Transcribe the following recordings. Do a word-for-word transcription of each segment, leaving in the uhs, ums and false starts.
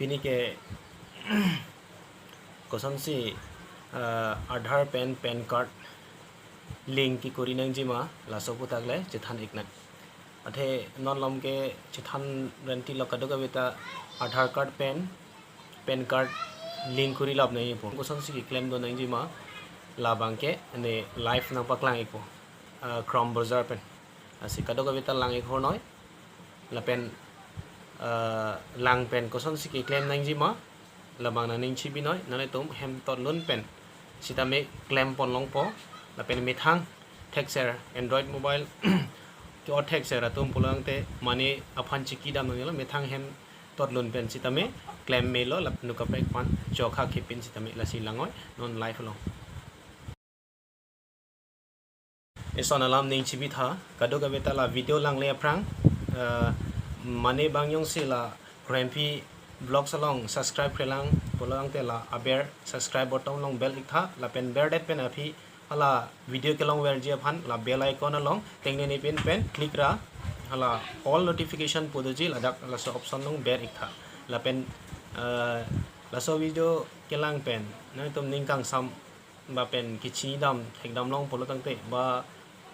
Pini ke kosonsi, ah, Aadhaar pen PAN card link kekori nangjima, laso aputhak le chethan iknang. Athe non malom ke chethan renti lo, kadokave ta Aadhaar card pen PAN card link kori lap nangjipo. Kosonsi keklem do nangjima, labang ke ne live nangpaklang ikpo, ah, Chrome browser pen. Lasi kadokave ta lang ik hornoi. Lapen, ah, lang pen kosonsi keklem nangjima, labang nangning chibinoi, nanglitum hem totlun pen sitame klem pon longpo. Lapen methang thekser Android mobile ke-o thekser atum pulote mane aphan chiki dam nangnelo, methang hem totlun pen sitame klem melo, lapen nu kaprek aphan chokha kepin sitame. Lasi langoi non live along. Ison alam ning chibitha, kadokave ta la video langle aphrang, eh, mane bang jongsi la Krempi Vlogs along subscribe krelang pulote la aber subscribe button along ber iktha, lapen berdet pen aphi hala video kelongverji aphan la bell icon along tengnene pin pen click ra hala all notification pu doji, ladak laso option along ber iktha. Lapen, eh, laso video kelang pen nanglitum ning kangsam ba pen kechini dam thekdam long pulo tangte, ba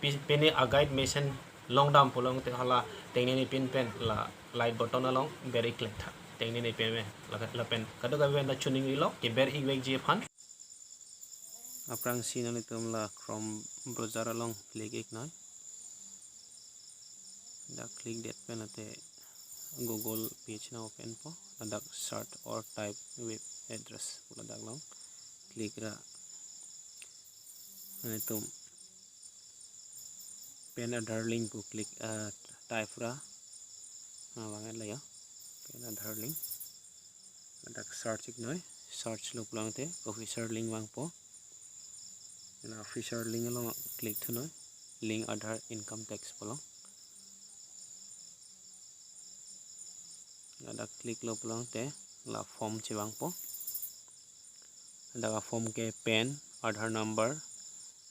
pi-, pine a-guide mesen long dam pulo tangte, hala tengnene pin pen la like button along ber iklek tha. Tengnene pin me la, lapen kadokave ta chuning rilo keber ikvekji aphan. Aphrangsi nanglitum la Chrome browser along click iknoi. Dak click det pen ate Google page nang open po. Ladak search or type web address pu ladak along click ra. Nanglitum PAN Aadhaar link pu click, ah, type ra. Ah, bang et la yo. PAN Aadhaar link. Ladak search iknoi. Search lo pulote official link vangpo. La official link along click thunoi. Link Aadhaar income tax pu along. Ladak click lo pulote la form chevangpo. Ladak a-form ke PAN, Aadhaar number,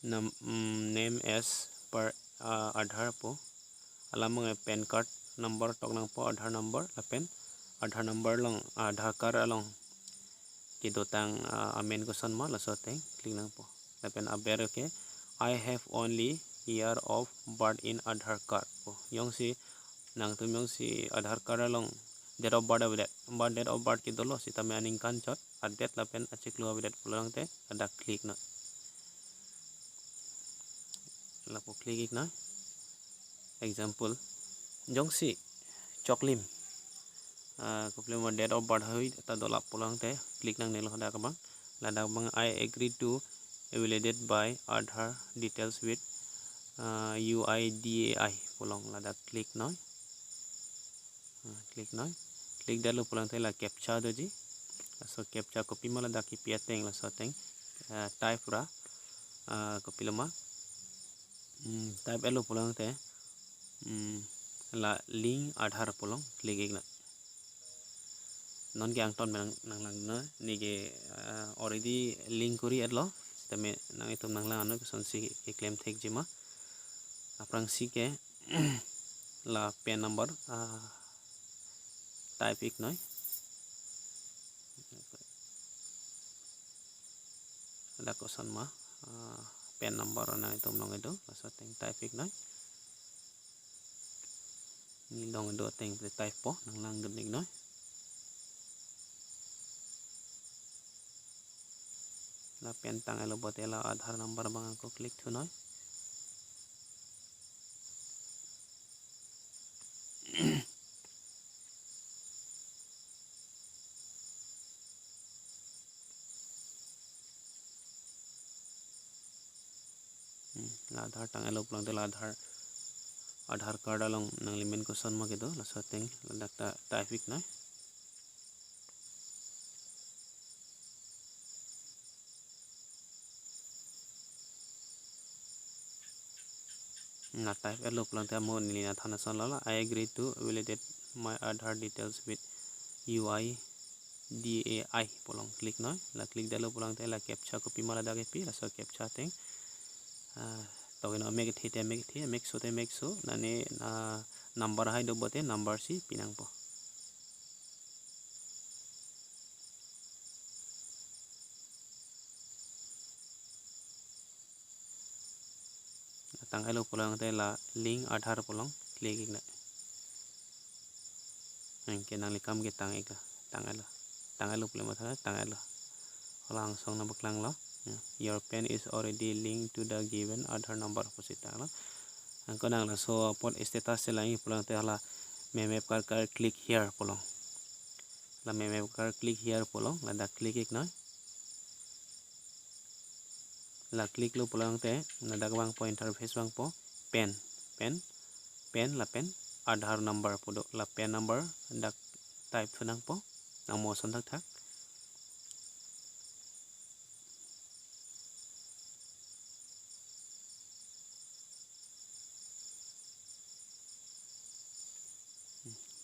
nam-, mm, name as per, ah, Aadhaar pu. Alam abang ke PAN card number tok nangpo, Aadhaar number, lapen Aadhaar number along, Aadhaar card along kedotang, ah, amen koson ma, laso ateng click nangpo. Lapen aber ke, "I have only year of birth in Aadhaar card" pu. Jongsi nangtum jongsi Aadhaar card along date of birth avedet, ba date of birth kedolo sitame aningkan chot, a-date lapen achiklo avedet pulote ladak click noi. Lapu click iknoi. Example, jongsi choklim, ah, kopiloma date of birth ahoi ta dolap pulote click nangnelo, ladak abang. Ladak abang, "I agree to validate by Aadhaar details with, ah, U I D A I" pu along, ladak click noi. Ah, click noi. Click detlo pulote la captcha doji. Laso captcha kopima ladak kipi ateng, laso ateng, ah, type ra. Ah, kopiloma. Hmm, type etlo pulote, hmm, la link Aadhaar pu along click iknoi. Non ke angton nang, nanglang noi, neke, ah, already link kori etlo, sitame nanglitum nanglang noi kosonsi keklem thekjima. Aphrangsi ke la PAN number, ah, type iknoi. Ladak koson ma, ah, PAN number nanglitum long kedo, laso ateng type iknoi. Ne long kedo ateng type po, nanglang dun iknoi. La PAN tang etlo pulote la Aadhaar number abang ako click thunoi. Hmm, la Aadhaar tang etlo pulote la Aadhaar, Aadhaar card along nangli men koson ma kedo, laso ateng ladak ta type iknoi. Na type etlo pulote amo neli nathan ason lo la, "I agree to validate my Aadhaar details with U I D A I" pu along click noi. La click detlo pulote la captcha kopima ladak kipi, laso captcha ateng, ah, tokeno amek kethe te amek kethe, amek so te amek so, nane, ah, number ahai do pulote number si pinangpo. tang-etlo pulo tangte la link Aadhaar pu along click iknoi. Anke nangli kam ke tang-iklo, tang-etlo, tang-etlo pulo matha tang-etlo. Hala angsong nangpaklanglo. Ya, "Your PAN is already linked to the given Aadhaar number" pusi tanglo. Anke nang laso apot status chelang pulo tangte hala meme karkar "Click here" pu along. La meme karkar "Click here" pu along, ladak click iknoi. La click lo pulo tangte, ladak vangpo, interface vangpo, PAN, PAN, PAN lapen Aadhaar number pu do, la PAN number dak type thu nangpo, nang mo ason thakthak.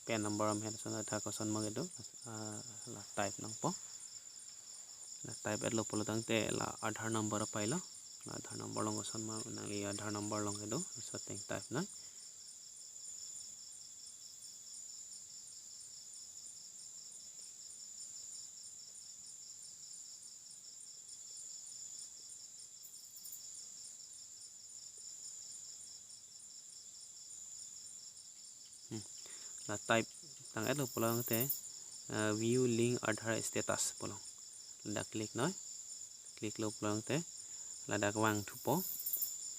PAN number amen ason thakthak, koson ma kedo, ah, la type nangpo. La type-etlo pulo tangte la Aadhaar number apailo. La Aadhaar number along koson ma, nangli Aadhaar number along kedo, laso ateng type nang. Hmm. La type tang-etlo pulo tangte, eh, "View link Aadhaar status" pu along. Ladak click noi. Click lo pulo tangte ladak vangthupo.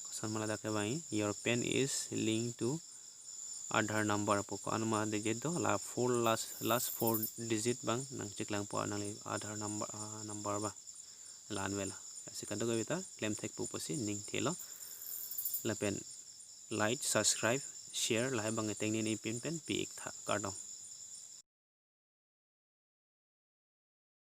Koson ma ladak ke vang, "Your PAN is linked to Aadhaar number" pu, ko-an ma digit do, la four last, last four digit abang nangcheklangpo, nangli Aadhaar number, ah, number abang. La-an avelo. Lasi kadokave ta klemthek pu pusi ning thelo. Lapen like, subscribe, share, lahai abang ateng neli pin pen pi-iktha, kardom.